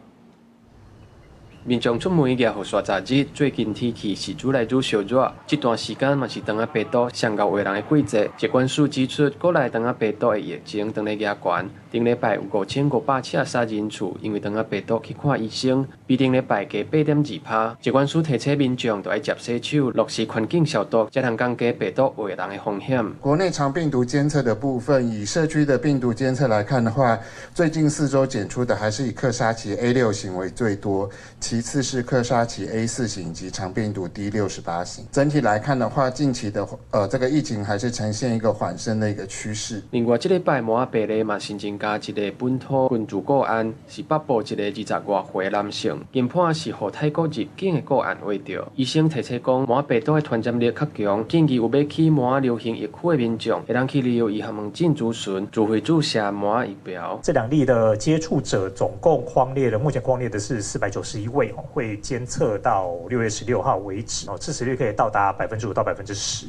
民眾出門舉予煞十日，最近天氣是愈來愈燒熱，這段時間嘛是腸仔病毒上𠢕畫人的季節。疾管署指出，國內腸仔病毒的疫情當咧加懸，頂禮拜有5573人次因為腸仔病毒去看醫生，比頂禮拜加8.2%。疾管署提醒民眾，著愛捷洗手，落實環境消毒，才通降低病毒畫人的風險。國內腸病毒監測的部分，以社區的病毒監測來看的話，最近4周檢出的還是以克沙奇 A6型為最多，其次是克沙奇 A4型及腸病毒 D68型。整體來看的話，近期的這個疫情還是呈現一個緩升的一個趨勢。另外，這禮拜麻仔病例嘛新增加一個本土菌株個案，是北部一個20外歲男性，研判是予泰國入境的個案秽著。醫生提醒講，麻仔病毒的傳染力較強，建議有欲去麻仔流行疫區的民眾，會當去旅遊醫學門診諮詢，自費注射麻仔疫苗。這兩例的接觸者總共匡列的，目前匡列的是491位，會監測到6月16號為止，哦，致死率可以到達5%到10%。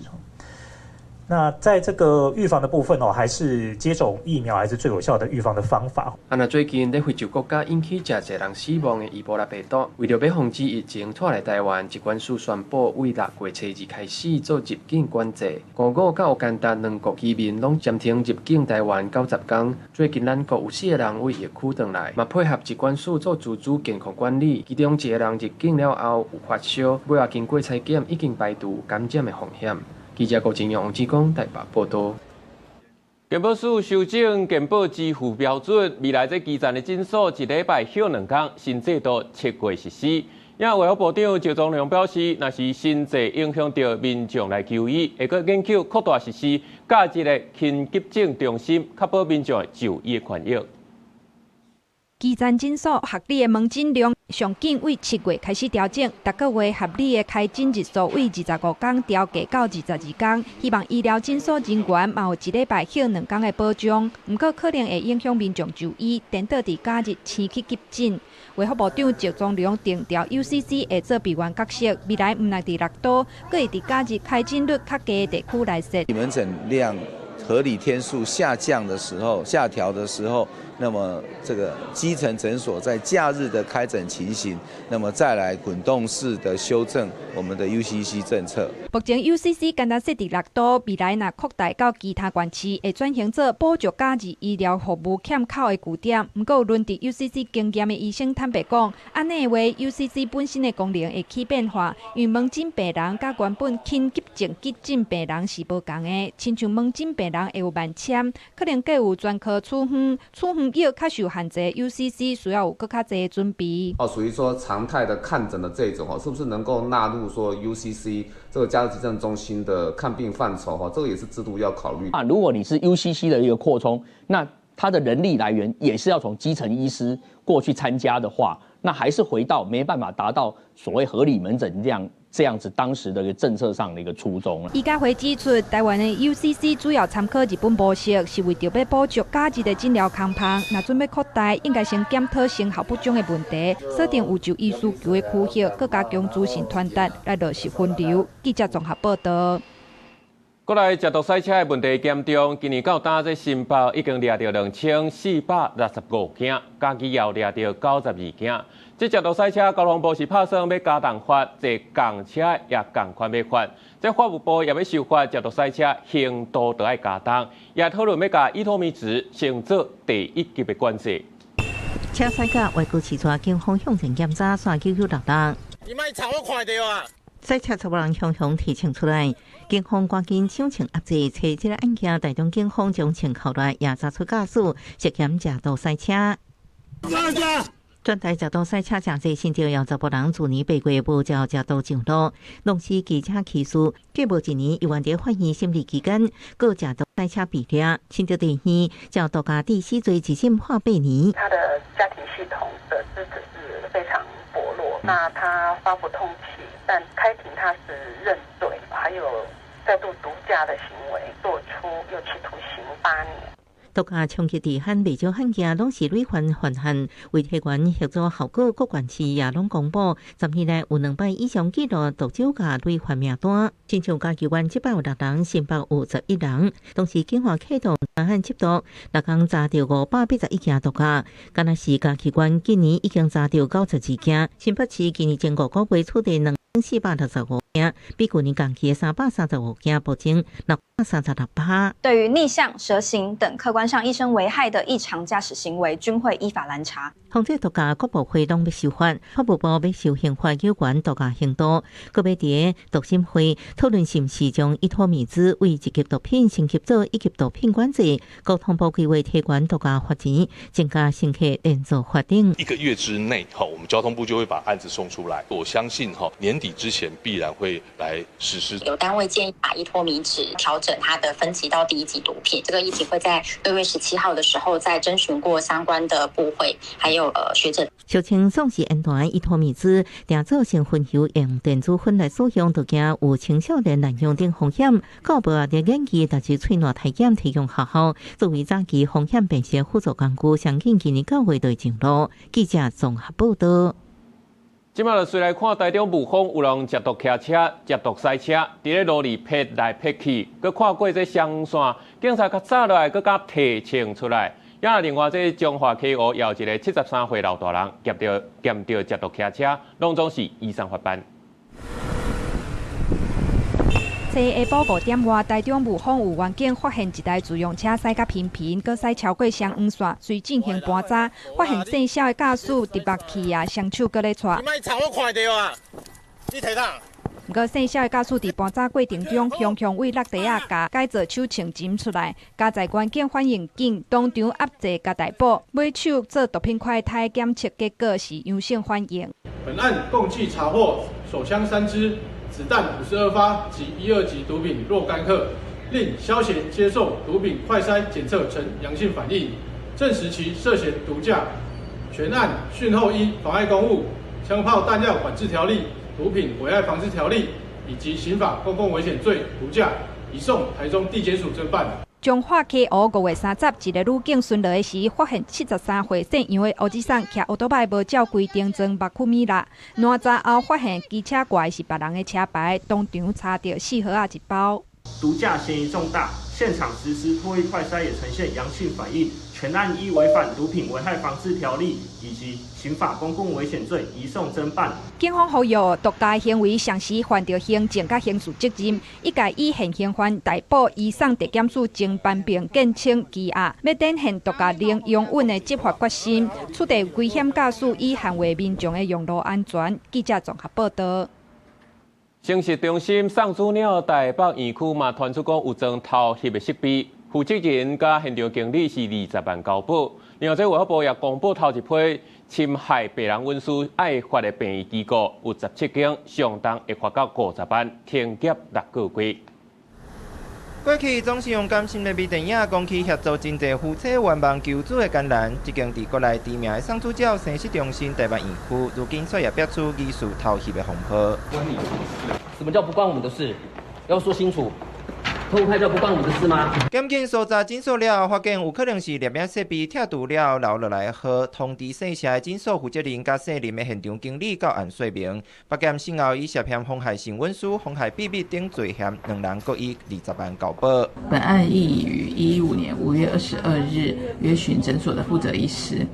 那在這個預防的部分哦，還是接種疫苗還是最有效的預防的方法。啊，那最近佇非洲國家引起誠濟人死亡的伊波拉病毒，為著欲防止疫情拖來台灣，疾管署宣布，對6月初2開始做入境管制。剛果佮烏干達兩國居民攏暫停入境台灣90天。最近咱國有四個人對疫區轉來，嘛配合疾管署做自主健康管理。其中一個人入境了後有發燒，尾仔經過採檢已經排除感染的風險。記者郭金陽、王志剛台北報道。健保署修正健保支付標準，未來這基層的診所一禮拜歇2工，新制度7月實施。也衛福部長趙宗龍表示，若是新制影響著民眾來求醫，會閣研究擴大實施假日的輕急症中心，確保民眾的就醫的權益。基層診所合理的門診量，上緊對7月開始調整，逐個月合理的開診日數對25工調低到22工，希望醫療診所人員嘛有一禮拜歇2工的保障。毋過可能會影響民眾就醫，顛倒佇假日先去急診。衛福部長趙宗龍定調 UCC 會做備員角色，未來毋但佇六都，閣會佇假日開診率較低的地區來設。門診量。合理天數下降的時候，下調的時候，那麼這個基層診所在假日的開診情形，那麼再來滾動式的修正我們的 UCC 政策。目前 UCC 干焦設佇六都，未來若擴大到其他縣市，會轉型做補足假日醫療服務欠口的據點。毋過有輪值 UCC 經驗的醫生坦白講，按呢的話 UCC 本身的功能會起變化，因為門診病人佮原本輕急症急診病人是無仝的，親像門診病人會有慢簽，可能閣有專科處方，處方藥較受限制，UCC 需要有閣較濟的準備。哦，屬於說常態的看診的這種，哦，是不是能夠納入說 UCC 這個假日急症中心的看病範疇？哈，這個也是制度要考慮。啊，如果你是 UCC 的一個擴充，那它的人力來源也是要從基層醫師過去參加的話，那還是回到沒辦法達到所謂合理門診這樣子當時的一個政策上的一個初衷了。醫家會指出，台灣的 UCC 主要參考日本模式，是為著欲補足假日的診療空縫。若準備擴大，應該先檢討成效不彰的問題，鎖定有就醫需求的區域，閣加強資訊傳達來落實分流。記者綜合報導。過來，食毒賽車的問題嚴重，今年到今這新北已經掠著2465件，嘉義也掠著92件。這食毒賽車，交通部是拍算欲加重罰，坐共車也仝款欲罰。這法務部也欲修法，食毒賽車刑度都愛加重，也討論欲共依托咪酯升做第一級的管制。車駛甲外國汽車，警方向前檢查，煞9966。你莫吵，我看著啊！賽車查某人雄雄提槍出來，警方趕緊搶槍壓制，查這个案件，台中警方將槍扣來，也查出駕駛涉嫌食毒賽車。全台食毒賽車誠濟，新竹有查埔人去年8月無照食毒上路，攏是機車起訴，過無一年，猶原佇法院審理期間，閣食毒賽車被掠，新竹地院照毒駕致死罪一審判8年。他的家庭系統的支持是非常薄弱，那他發布通緝，但開庭他是認罪，還有再度毒駕的行為，做出有期徒刑8年。毒駕衝擊治安，袂少案件攏是累犯犯案，維體員協助效果，各縣市也攏公布，10年來有2擺以上記錄毒酒駕累犯名單。親像嘉義縣這擺有6人，新北有11人。同時警方啟動專案緝毒，6工查著581件毒駕，敢若是嘉義縣今年已經查著92件，新北市今年前5個月處理2465件，比舊年同期的335件暴增636%。對於逆向、蛇行等客觀上易生危害的異常駕駛行為，均會依法攔查。防制毒駕各部會攏欲修法，法務部欲修刑法有關毒駕刑度，閣欲佇毒審會討論是毋是將依托咪酯為一級毒品升級做一級毒品管制。交通部規劃提懸毒駕罰錢，增加乘客連坐法定。一個月之內，哈，我們交通部就會把案子送出來。我相信，哈，年底之前必然會來實施。有單位建議把依托咪酯調整它的分級到第一級毒品，這個議題會在6月17號的時候再徵詢過相關的部會，還有學者。俗稱喪屍煙彈依托咪酯，定做成薰油用電子粉來使用，就驚有青少年濫用等風險。教育部也佇研究，但是喙瀾體檢提供學校作為早期風險辨識輔助工具，相信今年9月就會上路。記者綜合報導。這馬就隨來看台中霧峰有人食毒騎車、食毒賽車，佇咧路裡撇來撇去，閣跨過這雙線，警察較早落來，閣敢提槍出來。也另外，這彰化溪湖也有一个73歲老大人，檢著食毒騎車，攏總是移送法辦。昨下晡5點外，台中霧峰有員警發現一台自用車駛甲頻頻，閣駛超過雙黃線，隨進行盤查，發現姓蕭的駕駛佇目去啊，雙手閣咧掣。你莫吵，我看著啊！你提哪？毋過姓蕭的駕駛佇盤查過程中，雄雄對落地仔共改造手槍尋出來，加在員警反應緊，當場壓制共逮捕，尾手做毒品快篩檢測結果是陽性反應。本案共計查獲手槍3支、子彈52發及一二級毒品若干克，另蕭賢接受毒品快篩檢測呈陽性反應，證實其涉嫌毒駕。全案訊後依妨礙公務、槍炮彈藥管制條例、毒品危害防制條例以及刑法公共危險罪毒駕，移送台中地檢署偵辦。彰化溪湖5月30，一个女警巡邏的時，發現73歲姓楊的烏子桑騎歐多擺無照規定裝目曲米啦。攔查後發現機車掛的是別人的車牌，當場查著四盒仔一包。毒駕嫌疑重大，現場實施唾液快篩也呈現陽性反應，全案依違反毒品危害防治條例以及刑法公共危險罪移送偵辦。警方呼籲毒駕行為同時犯著行政佮刑事責任，一概以現行犯逮捕移送地檢署偵辦並減輕羈押，欲展現毒駕零容忍的執法決心，取締危險駕駛以捍衛民眾的用路安全。記者綜合報道。生殖中心送子鳥台北院區嘛，傳出講有裝偷翕的設備，負責人佮現場經理是20萬交保。另外，這衛福部也公布頭一批侵害病人隱私愛發的病院機構，有17間，上重會罰到50萬，停業6個月。過去總是用感性的微電影講起協助真濟夫妻願望求子的艱難。這間佇國內知名的送子鳥生殖中心台北院區，如今卻也爆出疑似偷翕的風波。關你什麼事？什麼叫不關我們的事？要說清楚。偷拍就不關我們的事嗎？檢警搜查診所了後，發現有可能是攝影設備拆除了留落來的號，通知姓謝的診所負責人佮姓林的現場經理到案說明。北檢審後以涉嫌妨害新聞書、妨害秘密等罪嫌，兩人各以20萬交保。本案亦已於115年5月22日約詢診所的負責醫師。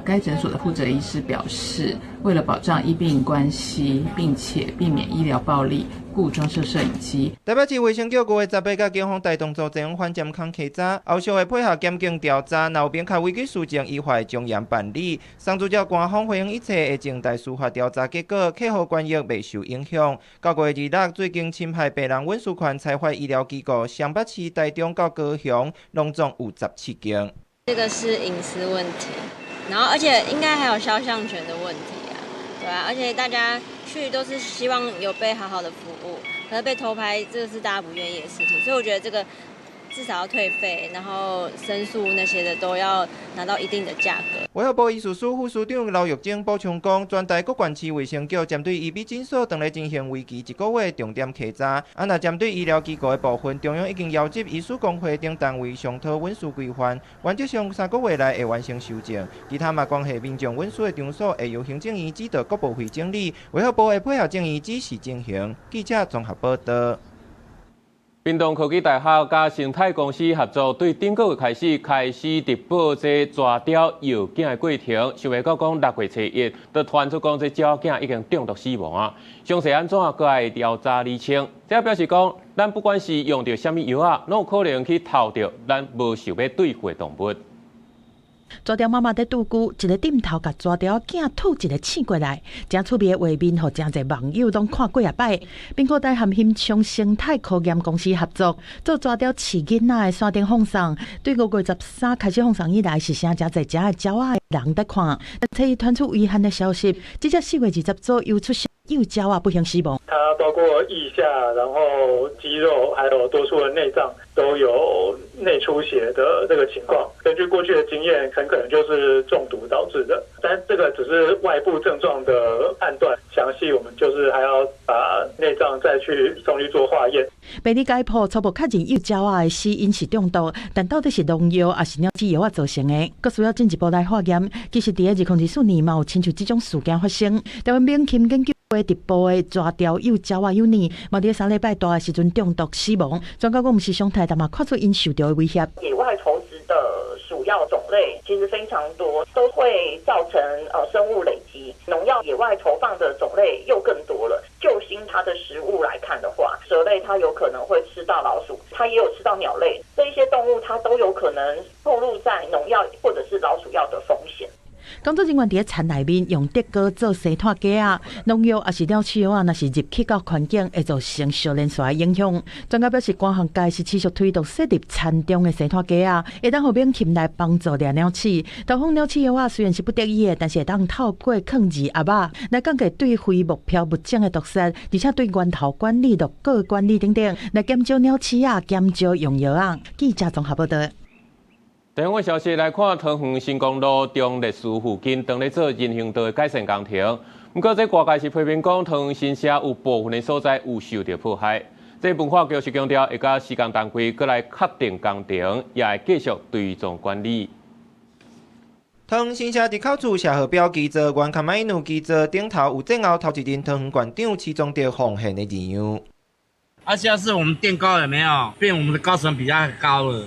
該診所的負責醫師表示，為了保障醫病關係，並且避免醫療暴力，故裝設攝影機。台北市衛生局5月18佮警方帶動組前往反偵空稽查，後續會配合檢警調查，若有明確違規事證，依法從嚴辦理。送子鳥官方回應一切會靜待司法調查結果，客戶權益未受影響。9月26，最近侵害病人隱私權裁罰醫療機構，雙北市、台中到高雄，攏總有17間。這個是隱私問題。然後，而且應該還有肖像權的問題啊，對啊，而且大家去都是希望有被好好的服務，可是被偷拍，這個是大家不願意的事情，所以我覺得這個至少要退費，然後申訴那些的都要拿到一定的價格。衛福部醫事司副司長劉玉珍補充講，全台各縣市衛生局針對醫美診所當咧進行為期一個月重點稽查，啊，若針對醫療機構的部分，中央已經邀集醫師公會等單位商討隱私規範，原則上3個月內會完成修正。其他嘛關係民眾隱私的場所，會由行政院指導各部會整理，衛福部會配合政院指示進行。記者綜合報道。屏東科技大學佮生態公司合作，對頂個月開始直播這蛇雕藥檢的過程。想袂到講6月初一，就傳出講這鳥仔囝已經中毒死亡啊！詳細按怎，閣愛調查釐清。這表示講，咱不管是用著啥物藥仔，攏有可能去投著咱無想欲對付的動物。蛇雕媽媽佇拄龜，一个點頭共蛇雕囝吐一个刺過來，誠趣味的畫面，予誠濟網友攏看幾仔擺。屏科大和欣昌生態科研公司合作，做蛇雕飼囡仔的線頂放送，對5月13開始放送以來，是誠濟遮的鳥仔的人佇看。但傳出遺憾的消息，這隻4月20組又出現幼鳥仔不幸死亡。它包括腋下，然後肌肉，還有多處的內臟都有內出血的這個情況。根據過去的經驗，很可能就是中毒導致的。但這個只是外部症狀的判斷，詳細我們就是還要把內臟再去送去做化驗。病理解剖初步確認幼鳥仔的死因是中毒，但到底是農藥抑是鳥鼠藥仔造成的，閣需要進一步來化驗。其實，佇2024年嘛有親像這種事件發生，台灣猛禽研究會直播的蛇雕幼鳥仔幼年，嘛佇3禮拜大的時陣中毒死亡。專家講，毋是常態，但嘛看出𪜶受著的威脅。野外投擲的鼠藥種類其實非常多，都會造成生物累積。農藥野外投放的種類又更多了。就新它的食物來看的話，蛇類它有可能會吃到老鼠，它也有吃到鳥類，這一些動物它都有可能暴露在農藥或者是老鼠藥的風險。工作人員佇咧田內面用竹篙做生態架仔，農藥抑是鳥鼠藥仔，若是入去到環境，會造成相連綏的影響。專家表示，各行界是持續推動設立田中的生態架仔，會當予猛禽來幫助掠鳥鼠。投放鳥鼠藥仔雖然是不得已的，但是會當透過控制鴨仔來降低對非目標物種的毒性，而且對源頭管理、落果管理等等，來減少鳥鼠仔、減少用藥仔。記者綜合報道。第二個消息來看，桃園新光路中烈祠附近，當咧做人行道的改善工程。毋過，這外界是批評講，桃園新社有部分的所在有受著破壞。這文化局是強調，會佮施工單位閣來確定工程，也會繼續追蹤管理。桃園新社入口處謝賀表基座、原卡麥努基座頂頭有戰後頭一任桃園縣長徐宗德奉獻的字樣。啊，下次我們墊高有沒有？變我們的高層比較高了。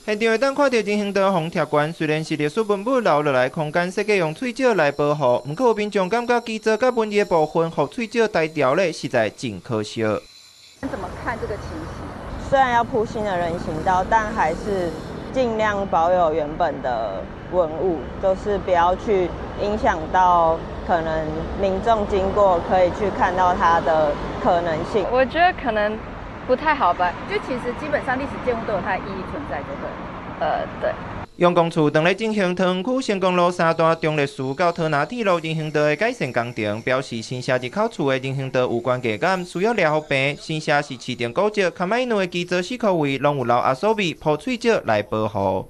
現場會當看著人行道予拆懸，雖然是歷史文物留落來空間設計用碎石來保護，毋過有民眾感覺基座佮文字的部分予碎石呆掉咧，實在真可惜。怎麼看這個情形？雖然要鋪新的人行道，但還是盡量保有原本的文物，就是不要去影響到可能民眾經過可以去看到它的可能性。我覺得可能不太好吧，就其實基本上歷史建物都有它的意義存在，就對。對。楊公處當咧進行桃園區成功路三段中壢市到桃林鐵路人行道的改善工程，表示新社入口處的人行道有關加減，需要掠予平。新社是市定古蹟，崁仔內的基座四箍位攏有留阿蘇味鋪碎石來保護。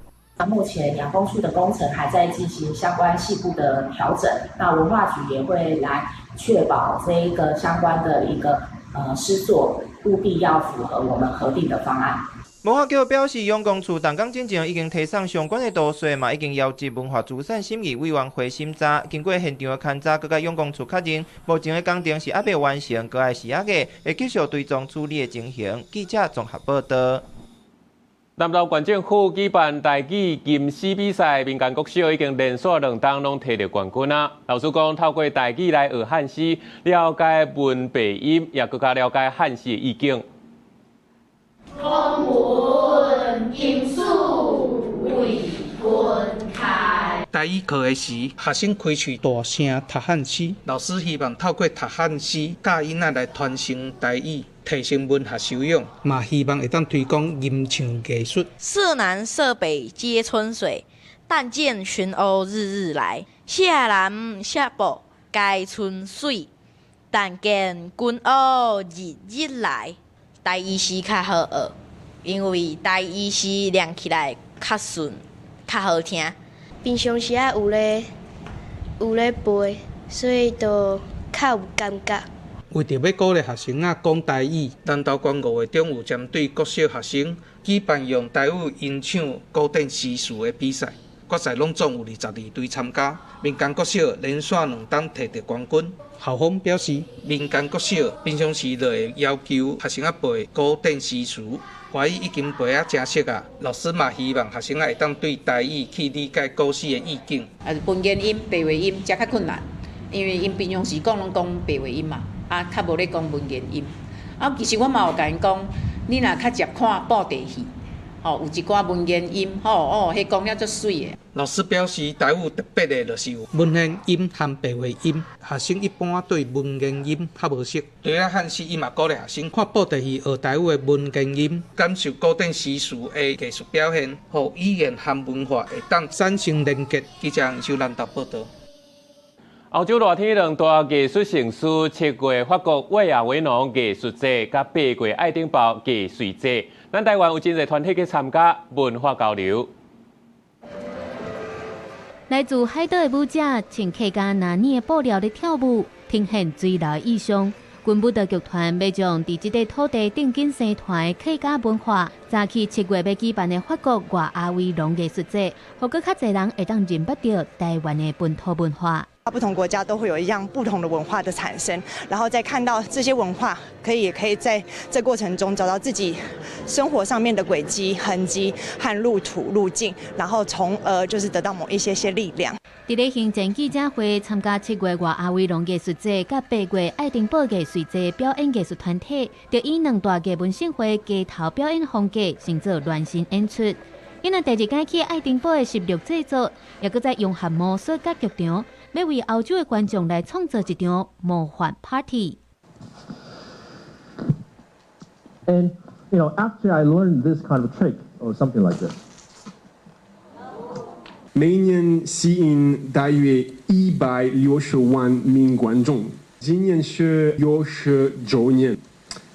目前養工處的工程還在進行相關細部的調整，那文化局也會來確保這一個相關的一個施作務必要符合我們核定的方案。文化局表示，養工處動工進前已經提送相關的圖說，嘛已經邀集文化資產審議委員會審查。經過現場的勘查，閣佮養工處確認，目前的工程是猶未完成，閣愛時仔個會繼續追蹤處理的情形。記者綜合報道。南投縣政府舉辦台語吟詩比賽，民間國小已經連續兩冬攏提著冠軍啊！老師講，透過台語來學漢詩，了解文白音，也閣較了解漢詩的意境。公文吟詩為君開。台語課的時，學生開喙大聲讀漢詩，老師希望透過讀漢詩，教囡仔來傳承台語，提升文學修養，嘛希望會當推廣吟唱藝術。社南社北皆春水，但見群鷗日日來。社南社北皆春水，但見群鷗日日來。台語詩較好學，因為台語詩念起來較順、較好聽。平常時仔有咧背，所以就較有感覺。為著欲鼓勵學生仔講台語，南投縣五月中有針對國小學生舉辦用台語吟唱古典詩詞的比賽，決賽攏總有22隊參加，民間國小連續兩冬提著冠軍。校方表示，民間國小平常時就會要求學生仔背古典詩詞，華語已經背啊誠熟啊。老師嘛希望學生仔會當對台語去理解古詩的意境。啊，文言音、白話音才較困難，因為𪜶平常時講攏講白話音嘛，啊，較無咧講文言音。啊，其實我嘛有共𪜶講，你若較捷看布袋戲，吼，有一寡文言音，吼哦，彼講了足媠的。老師表示，台語特別的就是有文言音和白話音，學生一般對文言音較無熟。對啊，漢詩伊嘛鼓勵學生看布袋戲學台語的文言音，感受古典詩詞的藝術表現，予語言和文化會當產生連結。記者楊秀蘭報道。歐洲熱天兩大藝術盛事，7月法國外亞維農藝術節，佮8月愛丁堡藝穗節，咱台灣有真濟團體去參加文化交流。來自海島的舞者穿客家拿呢的布料咧跳舞，呈現水流意象。軍舞蹈劇團欲將佇這塊土地頂緊生團的客家文化，早起7月欲舉辦的法國外亞維農藝術節，予閣較濟人會當認捌著台灣的本土文化。不同國家都會有一樣不同的文化的產生，然後再看到這些文化，也可以在這過程中找到自己生活上面的軌跡、痕跡和路途路徑，然後從而就是得到某一些些力量。佇咧行前記者會參加7月外亞維農藝術節佮8月愛丁堡藝穗節表演藝術團體，就以兩大藝文盛會街頭表演風格，成做聯新演出。𪜶若第二擺去愛丁堡的實錄製作，也閣再融合魔術佮劇場，欲為歐洲的觀眾來創造一場魔幻 party。 And after I learned this kind of trick or something like this，每年吸引大約160萬名觀眾，今年是60周年，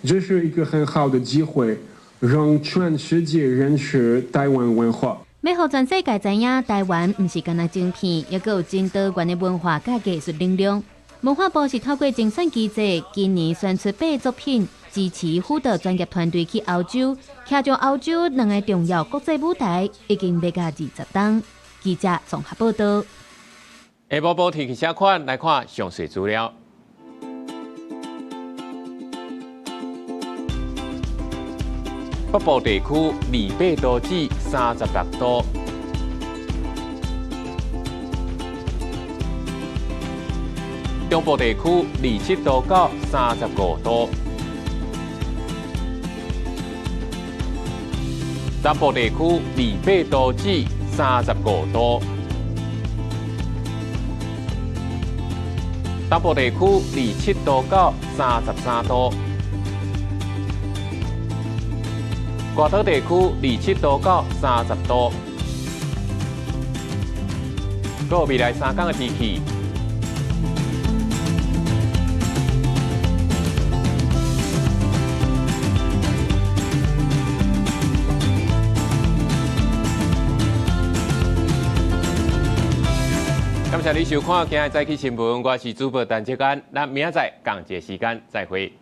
這是一個很好的機會，讓全世界認識台灣文化。欲予全世界知影，台灣毋是干焦晶片，猶閣有真多元的文化佮藝術能量。文化部是透過甄選機制，今年選出八個作品，支持輔導專業團隊去歐洲，徛上歐洲兩个重要國際舞台，已經欲共20冬。記者綜合報道。下晡報天氣啥款？來看詳細資料。北部地區28度至36度。中部地區27度到35度。南部地區28度至35度。東部地區27度到33度。外島地區27度到30度。閣有未來三天的天氣。感謝你收看今日早起新聞，我是主播陳志安，咱明仔載仝一个時間再會。